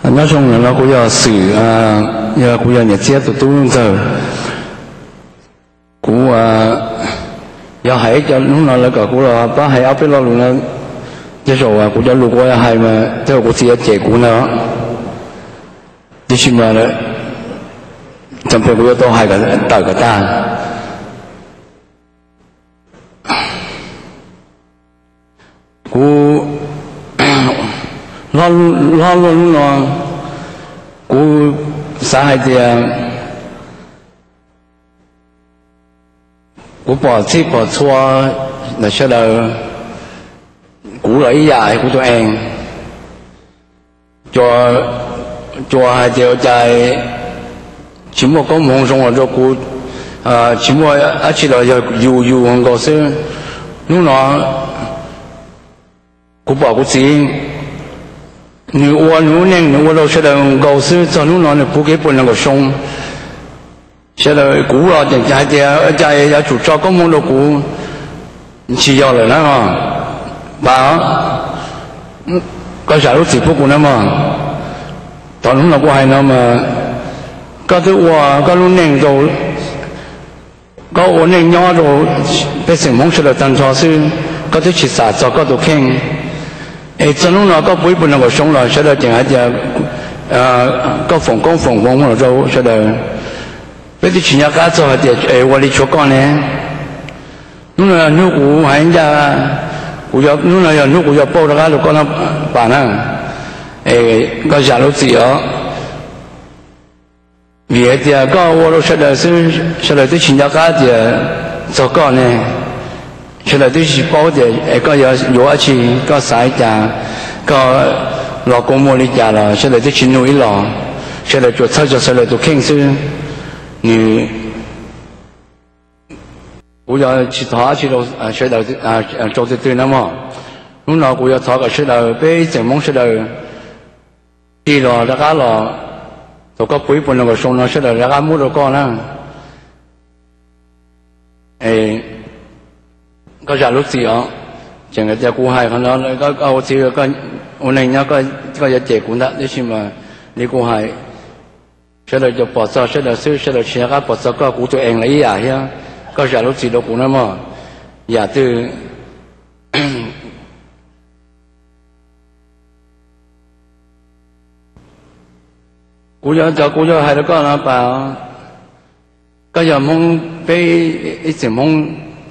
Nyob zoo no kuv yog Xwm, yog kuv yog niam txiv tus tub ntxawg. Kuv yog hais cov hnub no lawv kom kuv los pab hais ob peb lo lus no, tej zaum kuv cov lus kuv hais mas tej zaum kuv txiv yuav cem kuv ntag. Tiam sis mas txom nyem kuv yuav tau hais tawm kom tag. Kuv hlob luaj hnub no, kuv xav hais tias kuv pom txhij pom txhua ntawm sawv daws, kuv los ib yam kuv tus ees, cua hais tias ua cas tsis muaj koob hmoov zoo los rau kuv, tsis muaj dab tsi los yog yus yus nkaus xwb. Hnub no kuv pom kuv txiv, nws ua nws lub neej nws ua rau sawv daws nkaus xwb, txog hnub no nws puv kev puag nees nkaum xyoo. Sawv daws kuv los tseem hais tias cas yuav tsum tso koob hmoov rau kuv, tsis yog lawm na. Pas, koj zam lub txim pub kuv na mog. Thaum hnub no kuv hais no mas koj twb ua koj lub neej rau, koj ua neej nyob rau pej xeem Hmoob sawv daws tag nrho xwb, koj twb tsis xam txog koj tus kheej. Es txog hnub no koj puv ib puas nees nkaum xyoo los sawv daws tseem hais tias koj foom koob foom hmoov los rau sawv daws. Peb twb tsis nco qab txog hais tias es ua li tshuav koj ne. Hnub no yog hnub kuv hais ncaj, hnub no yog hnub kuv yuav pauj rov qab rau koj na, Pas na. Es koj zam lub txim os. Vim hais tias koj ua rau sawv daws xwb, sawv daws twb tsis nco qab tias txog koj ne. Sawv daws twb tsis paub tias es koj yuav yuav dab tsi, koj xav li cas, koj los kua muag li cas los sawv daws twb tsis nug ib los. Sawv daws tsuas txhawj txog sawv daws tus kheej xwb. Nws, kuv yuav tsis thov dab tsi rau sawv daws, rau twg twg na mog. Hnub no kuv yuav thov kom sawv daws peb ib txheem Hmoob sawv daws tig los rov qab los, thaum koj puv ib puas nees nkaum xyoo no sawv daws rov qab muab rau koj na. Koj zam lub txim os. Tseem hais tias kuv hais qhov no, koj ua txiv ua neej nyob koj yuav cem kuv ntag, tab sis mas li kuv hais, sawv daws cov pom txog sawv daws xwb, sawv daws tsis nco qab pom txog koj, kuv tus ees los ib yam thiab. Koj zam lub txim rau kuv na mog. Yam twg kuv yuav, cov kuv yuav hais rau koj no Pas, koj yog Hmoob, peb ib txheem Hmoob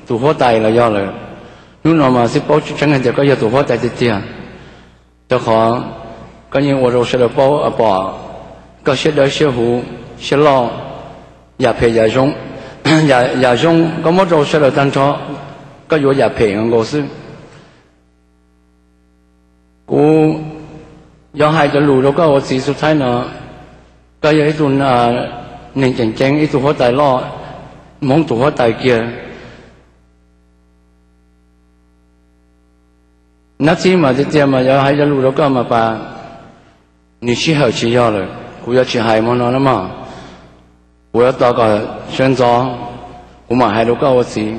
tus huab tais los yog lawm. Hnub no mas xij paub tseeb tseeb hais tias koj yog tus huab tais tiag tiag, rau qhov koj yeej ua rau sawv daws paub pom koj siab dawb siab huv siab loj, yam phem yam zoo, yam zoo koj muab rau sawv daws tag nrho, koj yuav yam phem nkaus xwb. Kuv yuav hais cov lus rau koj ua txiv xub thaib no, koj yog ib tug neeg tseem ceeb, ib tug huab tais loj, Hmoob tus huab tais kiag. Nab txib mas tiag tiag mas yuav hais cov lus rau koj mas Pas, nws sij hawm tsis yog lawm, kuv yuav tsis hais hmo no na mog. Kuv yuav tos kom sawv ntxov kuv mam hais rau koj ua txiv.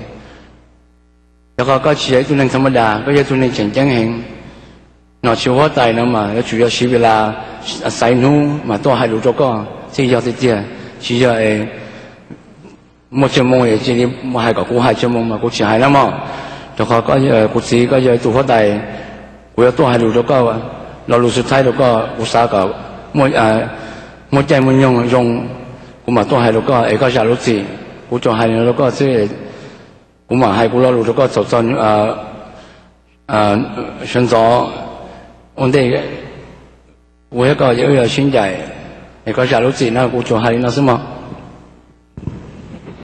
Rau qhov koj tsis yog ib tug neeg tha ma das, koj yog ib tug neeg tseem ceeb heev. Nom tswv huab tais no mas yuav tsum yog siv vis las xaiv hnub mas tuaj hais lus rau koj thiaj yog tiag tiag, tsis yog es muaj tsawg moo es cia li hais kom kuv hais tsawg moo mas kuv tsis hais na mog. Rau qhov kuv txiv koj yog ib tug huab tais, kuv yuav tuaj hais lus rau koj, lo lus xub thaib rau koj, kuv xav kom muaj caij muaj nyoog zoo kuv mam tuaj hais rau koj es koj zam lub txim. Kuv tsuas hais li no rau koj xwb, kuv mam hais kuv lo lus rau koj txaus txog sawv ntxov ua ntej. Kuv thiab koj wb yuav sib ncaim, es koj zam lub txim na, kuv tsuas hais li no xwb mog.